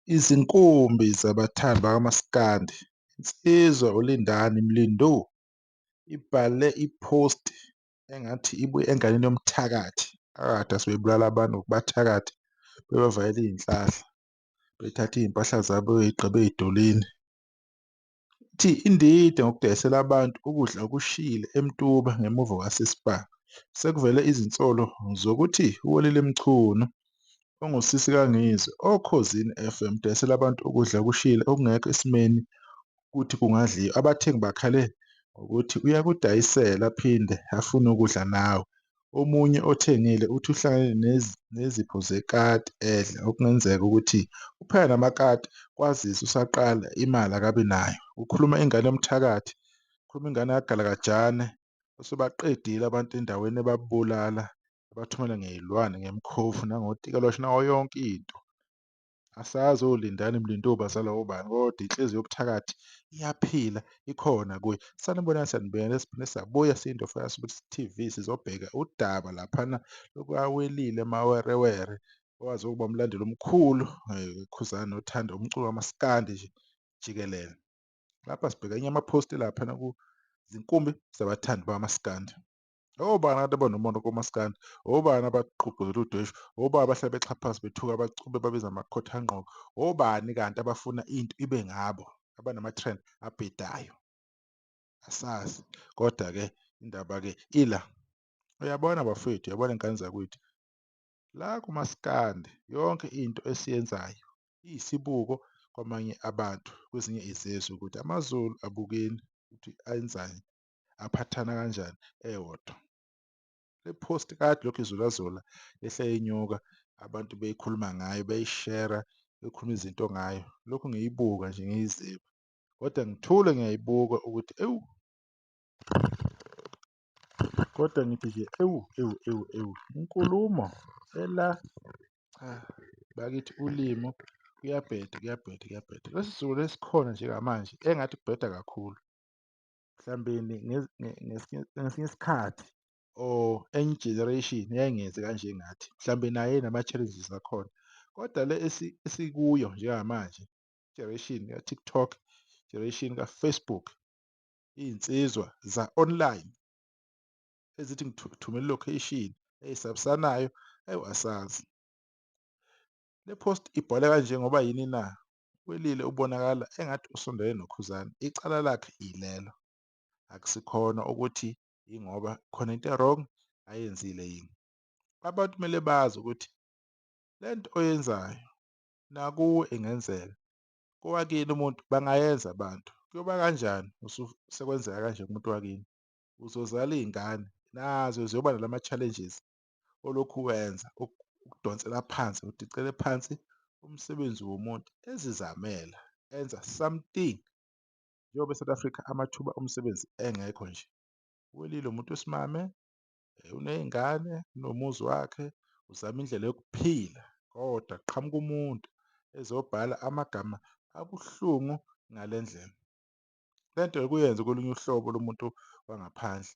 Izinkumbi zabathandi bakamaskandi, insizwa uLindani Mlindou ibhale iphosti engathi ibuya enganeni yomthakathi akade sebebulala abantu ngokubathakatha bebavalela iy'nhlahla bethathe iy'mpahla zabo beyigqibe ey'dolini. Ithi indida ngokudayisela abantu ukudla okushile eMtuba ngemuva kwaseSpar. Sekuvele izinsolo zokuthi uWelile Mchunu ongusisi kaNgizwe oKhozini FM udayisela abantu ukudla okushile okungekho esimeni ukuthi kungadliwa. Abathengi bakhale ngokuthi uyakudayisela aphinde afune ukudla nawe. Omunye othengile uthi uhlangane nezipho zekati edla okungenzeka ukuthi upheka namakati kwazise usaqala imali akabi nayo. Kukhuluma ingane yomthakathi, kukhuluma ingane kaGalakajane osebaqedile abantu endaweni ebabulala ebathumela ngey'lwane, ngemikhovu nangotikoloshe nayo yonke into. Asazi oLindani Mlindou bazalwa obani kodwa inhliziyo yobuthakathi iyaphila ikhona kuye. Sanibonani, siyanibingelela siphinde sabuya siyiNdlovu TV sizobheka udaba laphana lokukaWelile Mawerewere owaziwa ukuba umlandeli omkhulu Khuzani nothanda umculo kamaskandi nje jikelele. Lapha sibheka enye amaphosti laphana kuzinkumbi zabathandi bakamaskandi. Obani abantu abanomona komaskandi? Obani abagqugquzela udweshu? Obani abahlale bexhaphaza bethuka abaculi bebabiza amakhothangqoko? Obani kanti abafuna into ibe ngabo abanama-trend abhedayo? Asazi kodwa-ke indaba-ke ila. Uyabona bafowethu, uyabona ngane zakwethu, la kumaskandi yonke into esiyenzayo iyisibuko kwamanye abantu kwezinye izizwe ukuthi amaZulu abukeni ukuthi ayenzani, aphathana kanjani ewodwa. Le post kade lokhu izulazula yehla yenyuka abantu beyikhuluma ngayo beyishera bekhuluma izinto ngayo lokhu ngiyibuka nje ngiyiziba kodwa ngithule ngiyayibuka ukuthi ewu kodwa ngithi nje ewu ewu ewu ewu inkulumo ela cha bakithi ulimo kuyabheda kuyabheda kuyabheda lesi sizukulwane esikhona njengamanje engathi kubheda kakhulu mhlawumbe ngesinye isikhathi or enye generation yayingenzi kanje ngathi mhlawumbe naye nama-challenges akhona kodwa le esikuyo njengamanje generation ka-TikTok, generation ka-Facebook, iy'nsizwa za-online ezithi ngithumela i-location ey'sabisanayo ewu asazi. Le post ibhalwe kanje ngoba yini na? Welile ubonakala engathi usondele noKhuzani, icala lakhe ilelo. Akusikhona ukuthi ingoba khona into e-wrong ayenzile yini. Abantu kumele bazi ukuthi lento oyenzayo nakuwe ingenzeka, kowakini umuntu bangayenza abantu. Kuyoba kanjani sekwenzeka kanje kumuntu wakini? Uzozala iy'ngane nazo ziyoba nalama-challenges olokhu uwenza ukudonsela phansi, udicele phansi umsebenzi womuntu ezizamela enza something. Njengoba e-South Africa amathuba omsebenzi engekho nje, uWelile umuntu wesimame, uney'ngane, unomuzi wakhe, uzama indlela yokuphila kodwa kuqhamuka umuntu ezobhala amagama abuhlungu ngale ndlela. Le nto kuyenze kolunye uhlobo lomuntu wangaphandle,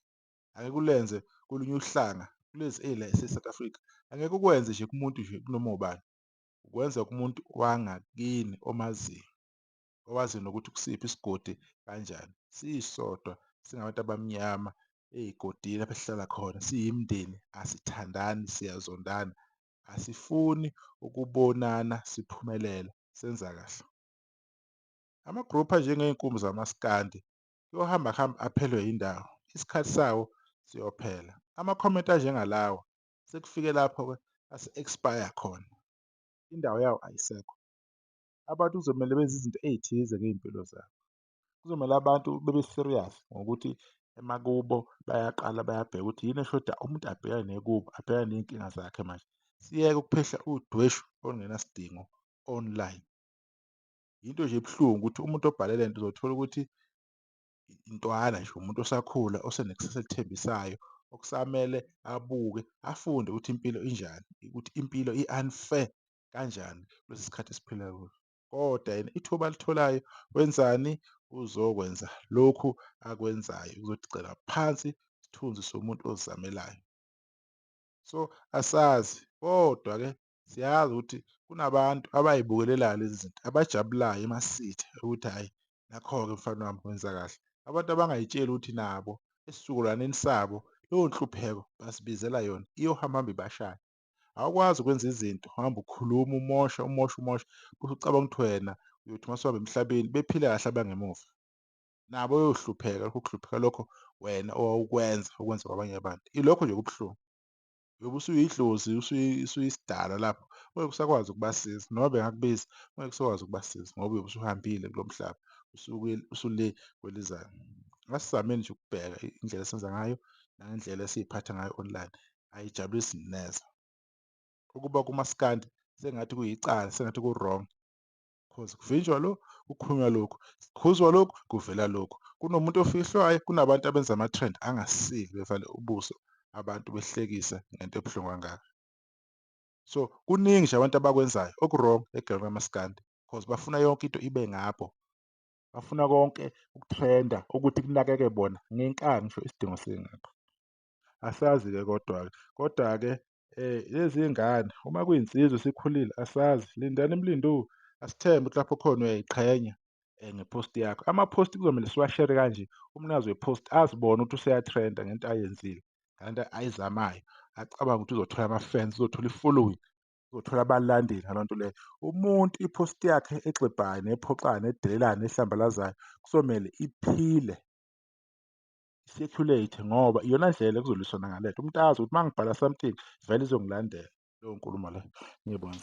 angeke ulenze kolunye uhlanga kulezi ey'la ese-South Africa, angeke ukwenze nje kumuntu nje kunoma ubani, ukwenza kumuntu wangakini omaziyo, owaziyo nokuthi kusiphi isigodi kanjani. Sisodwa singabantu abamnyama ey'godini lapho esihlala khona siyimindeni asithandani siyazondana, asifuni ukubonana siphumelela senza kahle. Ama-group anjengey'nkumbi zamaskandi kuyohamba kuhambe aphelelwe yindawo, isikhathi sawo siyophela. Amakhomenti anjengalawa sekufike lapho-ke ase-expire khona, indawo yawo ayisekho. Abantu kuzomele benze izinto ey'thize ngey'mpilo zabo. Kuzomele abantu bebe serious ngokuthi emakubo bayaqala bayabheka ukuthi yini eshoda, umuntu abhekane nekubo, abhekane ney'nkinga zakhe manje. Siyeke ukuphehla udweshu olungenasidingo online. Yinto nje ebuhlungu ukuthi umuntu obhale lento uzothola ukuthi intwana nje umuntu osakhula osenekusasa elithembisayo okusamele abuke afunde ukuthi impilo injani, ukuthi impilo i-unfair kanjani kulesi sikhathi esiphila kuso. Kodwa yena ithuba alitholayo wenzani? Uzokwenza lokhu akwenzayo, uzodicela phansi isithunzi somuntu ozizamelayo. So asazi kodwa-ke siyazi ukuthi Kunabantu abay'bukelelayo lezi zinto abajabulayo emasitha ukuthi hhayi nakho-ke mfana wami wenza kahle. Abantu abangay'tsheli ukuthi nabo esizukulwaneni sabo leyo nhlupheko basibizela yona iyohamba hambe ibashaye. Awukwazi ukwenza izinto uhambe ukhuluma umosha umosha umosha bese ucabanga ukuthi wena uyothi uma usuhamba emhlabeni bephile kahle abangemuva. Nabo beyohlupheka lokho kuhlupheka lokho wena owawukwenza ukwenza kwabanye abantu. Ilokho nje okubuhlungu. Uyobe usuyidlozi usuyisidalwa lapho ngeke usakwazi ukubasiza noma bengakubiza ngeke usakwazi ukubasiza ngoba uyobe usuhambile kulo mhlaba usule kwelizayo. Asizameni nje ukubheka indlela esenza ngayo nangendlela esiy'phatha ngayo online, ayijabulisi neze. Ukuba kumaskandi sengathi kuyicala sengathi ku-wrong cause kuvinjwa lo kukhulunywa lokhu kukhuzwa lokhu kuvela lokhu kunomuntu ofihlwayo kunabantu abenza ama-trend angasile bevale ubuso abantu behlekisa ngento ebuhlungu kangaka. So kuningi nje abantu abakwenzayo oku-wrong egameni kamaskandi cause bafuna yonke into ibe ngabo, bafuna konke ukutrenda ukuthi kunakeke bona ngenkani ngisho isidingo singekho. Asazi-ke kodwa-ke, kodwa-ke lezi ngane uma kuyinsizwa esikhulile asazi, lindani mlindo, asithembe ukuthi lapho khona uyayiqhenya ngephosti yakho. Amaphosti kuzomele siwashere kanje, umnikazi wephosti azibone ukuthi useyatrenda ngento ayenzile, ngento ayizamayo, acabange ukuthi uzothola ama-fans, uzothola i-following, uzothola abalandeli ngaleyo nto leyo. Umuntu iphosti yakhe egxibhayo nephoxayo nedelelayo nehlambalazayo kuzomele iphile i-circulate ngoba iyona ndlela ekuzolwisana ngale nto. Umuntu azi ukuthi uma ngibhala something vele izongilandela leyo nkulumo leyo. Ngiyibona.